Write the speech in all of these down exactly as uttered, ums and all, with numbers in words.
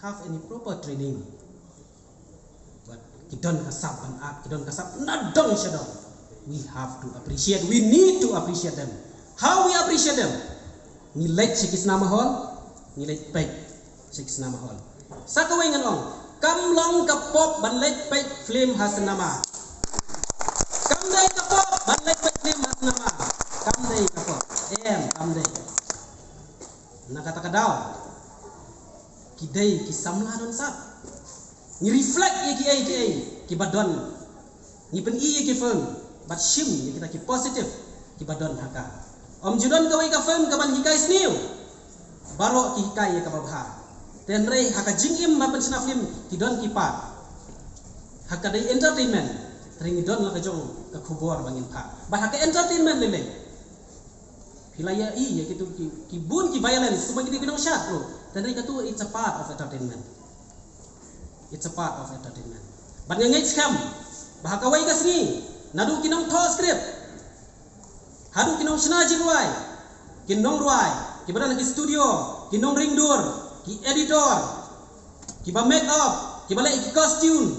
have any proper training. But ki don ka sap ban act, ki don ka sap na dong sha dong. We have to appreciate, we need to appreciate them. How we appreciate them? Ngi leit sha ki cinema hall, ngi leit peit sha ki cinema hall. Sa kawei ngan ong, kam long ka pop ban leit peit film ha cinema. Kam dei ka pop ban leit peit film ha cinema. Kam dei ka pop. Em, kam dei. Na kata ka daw, ki dei ki samla don sap. Ngi reflect ïa ki ei ki ei ki ba don. Ngi pyni ïa ki film bad shim ïa kita ki positive ki ba don ha ka. Ym ju don kawei ka film ka ban hikai sniew. Baroh ki hikai ïa ka ba bha. Te hynrei ha ka jingim ba pynshna film ki don ki part. Ha ka dei entertainment, te ngi don la ka jong ka khubor ba ngin phah. Bad ha ka entertainment lei lei, phi la ïa i ïa kitu ki, ki bun ki violence, kumba ki dei ki nongshad tu. Te hynrei katu it's a part of entertainment. It's a part of entertainment. Bad nga ngeit skhem ba ha kawei ka sngi, naduh ki nongthoh script haduh ki nongshna jingrwai, ki nongrwai ki ba don ha ki studio, ki nongring dur, ki editor, ki ba make up, ki ba leh ïa ki costume,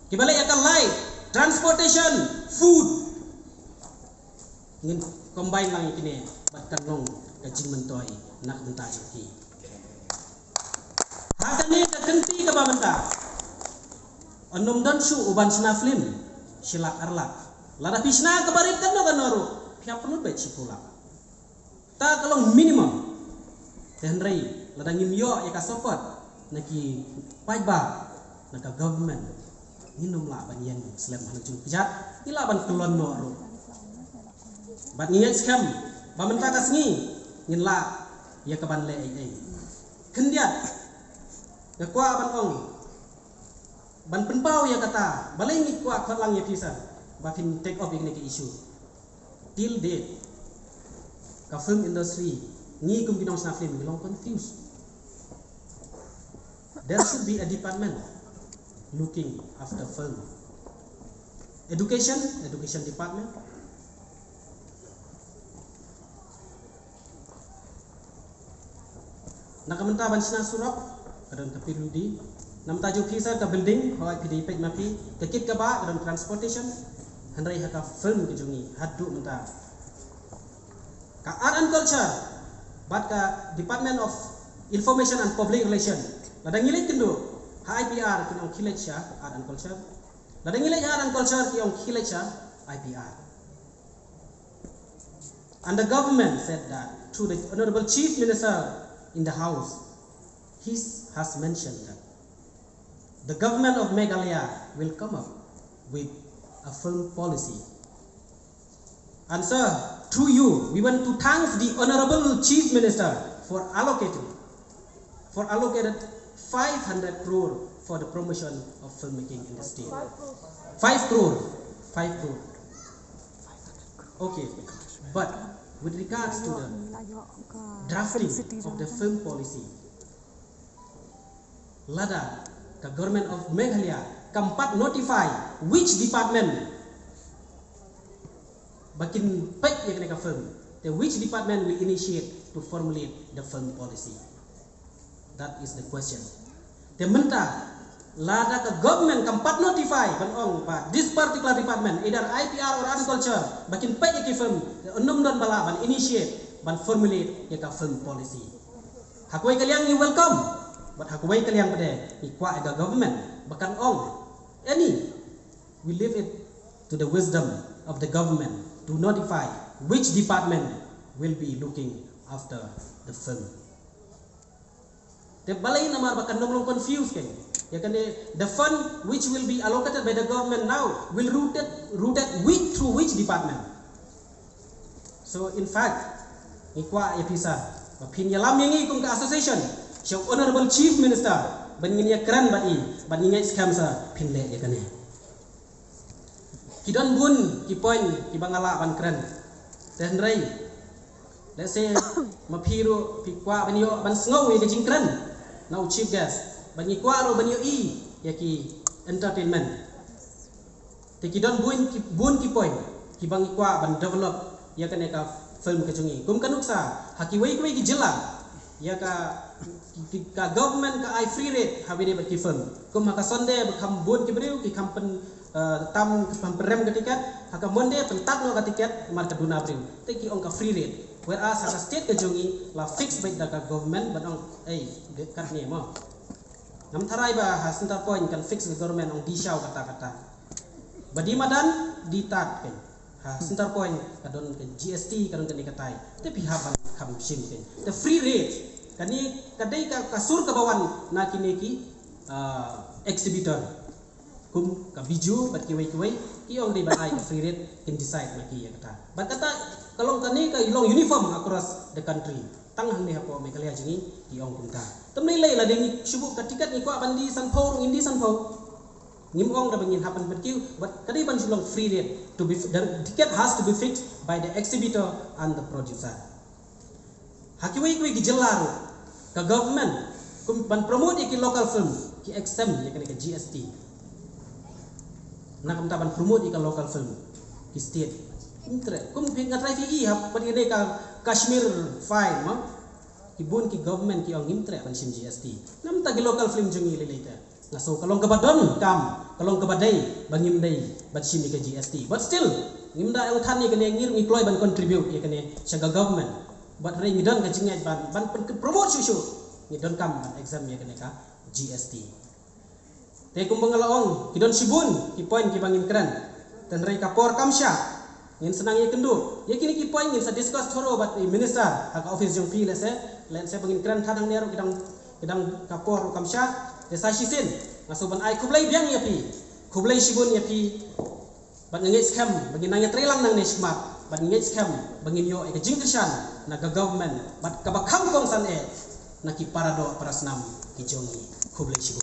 ki ba leh ïa ka light, transportation, food, ngin combine lang ïa kine bad kan long ka jingmyntoi na ka bynta jong ki. Ha kane ka kynti kaba mynta, ynnym don shuh u ban shna film shi lak ar lak. Lada phi shna kaba rit kano kano ruh, phi hap pynlut beit shiphew lak. Ta ka long minimum. Te hynrei lada ngim ïoh ïa ka support na ki paidbah, na ka government, ngin ym lah ban ïeng slem ha la jong kjat, ngi lah ban kyllon noh ruh. Bad ngi ngeit skhem ba mynta ka sngi ngin lah ïa ka ban leh ei ei. Khyndiat, nga kwah ban ong, ban pynpaw ïa kata, balei ngi kwah khot lang ïa phi sir ba phin take up ïa kane ka issue. Till date, ka film industry, ngi kum ki nongshna film ngi long confused. There should be a department looking after film. Education, education department. Na ka bynta ban shna surok, ka don ka P W D. Na ka bynta jong phi sir, ka building, hooid phi dei peit ma phi, ka kit kaba, ka don transportation. Hynrei ha ka film ka jong ngi haduh mynta, ka Art and Culture bad ka Department of Information and Public Relation, lada ngi leit kynduh ha I P R ki ong khie leit sha Art and Culture. Lada ngi leit ha Art and Culture ki ong khie leit sha I P R. And the government said that through the Honorable Chief Minister in the House, he has mentioned that the government of Meghalaya will come up with a film policy. And sir, through you, we want to thank the Honorable Chief Minister for allocating, for allocated five hundred crore for the promotion of filmmaking in the state. Five crore. Five crore. Okay. But with regards to the drafting of the film policy, lada ka Government of Meghalaya kam pat notify which department ba kin peit ïa kane ka film, te which department will initiate to formulate the film policy? That is the question. Te mynta, lada ka government kam pat notify ban ong ba this particular department, either I P R or Art and Culture, ba kin peit ïa ki film, te ynnym don ba lah ban initiate, ban formulate ïa ka film policy. Ha kawei ka liang ngi welcome, but ha kawei ka liang pat ngi kwah ïa ka government ba kan ong, any, we leave it to the wisdom of the government to notify which department will be looking after the film. Te balei namar ba kan ym long confuse kein. Ïa kane, the fund which will be allocated by the government now will routed, routed which, through which department. So in fact, ngi kwah ïa phi sir ba phin ïalam ïa ngi kum ka association sha Honorable Chief Minister ban ngin ïakren bad i, bad ngi ngeit skhem sir phin leh ïa kane. Ki don bun ki point kiba nga lah ban kren. Te hynrei, let's say, ma phi ruh phi kwah ban ïoh ban sngew ïa ka jingkren na u chief guest, bad ngi kwah ruh ban ïohi ïa ki entertainment. Te ki don bun ki, bun ki point kiba ngi kwah ban develop ïa kane ka film ka jong ngi. Kum ka nuksa, ha kiwei kiwei ki jylla, ïa ka Ki, ki, ka government ka ai free rein ha Vijay bad ki film. Kum ha ka Sunday ba kham bun ki briew, ki kham pyn, uh, tam, kham pynrem ka tiket, ha ka Monday pyntat noh ka tiket mar ka duna briew. Te ki ong ka free rein. Whereas ha ka state ka jong ngi la fix beit da ka government ban ong, ei, de katne mo. Ngam tharai ba ha Centrepoint kan fix ka government ong dei shaw kata kata. Ba dei madan, dei tad kein. Ha Centrepoint ka don ka G S T, ka don kane katai. Te phi hap ban kham shim kein. Te free rein. Kane ka dei ka, ka sur kaba wan na kine ki, ah, exhibitor. Kum ka Bijou bad kiwei kiwei, ki ong dei ban ai ka free rein, kin decide ma ki ïa kata. Bad kata ka long, kane ka long uniform across the country. Tang hangne hapoh Meghalaya jong ngi ki ong kumta. Te mynta lei lei lada ngi shu buh ka tiket ngi kwah ban die sanphew ruh ngin die sanphew. Ngim ong da ba ngin hap ban pynkiew, bad ka dei ban shu long free rein. To be, the ticket has to be fixed by the exhibitor and the producer. Ha kiwei kiwei ki jylla ruh, ka government, kum ban promote ïa ki local film, ki exempt ïa kane ka G S T. Na kumta ban promote ïa ka local film, ki state. Ym treh, kum phi, nga try phi i hap, pat ïa kane ka Kashmir Files mo. Ki bun ki government ki ong ngim treh ban shim G S T. Na kumta ki local film jong ngi lei lei te. Nga sngew ka long kaba donkam, ka long kaba dei ba ngim dei ban shim ïa ka G S T. But still, ngim da ong than ïa kane, ngi ruh ngi kloi ban contribute ïa kane sha ka government. Bad hynrei ngi don ka jingngeit ban, ban pyn-, promote shuh shuh. Ngi donkam ban exempt ïa kane ka G S T. Te kumba nga la ong, ki don shibun ki point kiba ngin kren. Te hynrei ka por kam shah. Ngin sa nang ïakynduh ïa kine ki point, ngin sa discuss through bad i minister ha ka office jong phi lehse. Lehse ba ngin kren than hangne ruh ki dang, ki dang ka por ruh kam shah. Te sa shisien nga sngew ban ai khublei biang ïa phi. Khublei shibun ïa phi. Bad nga ngeit skhem ba ngin nang ïatreilang nangne shakhmat. Bad nga ngeit skhem ba ngin ïoh ïa ka jingkyrshan na ka government bad kaba kham kongsan eh na ki paradoh parasnam ki jong ngi. Khublei shibun.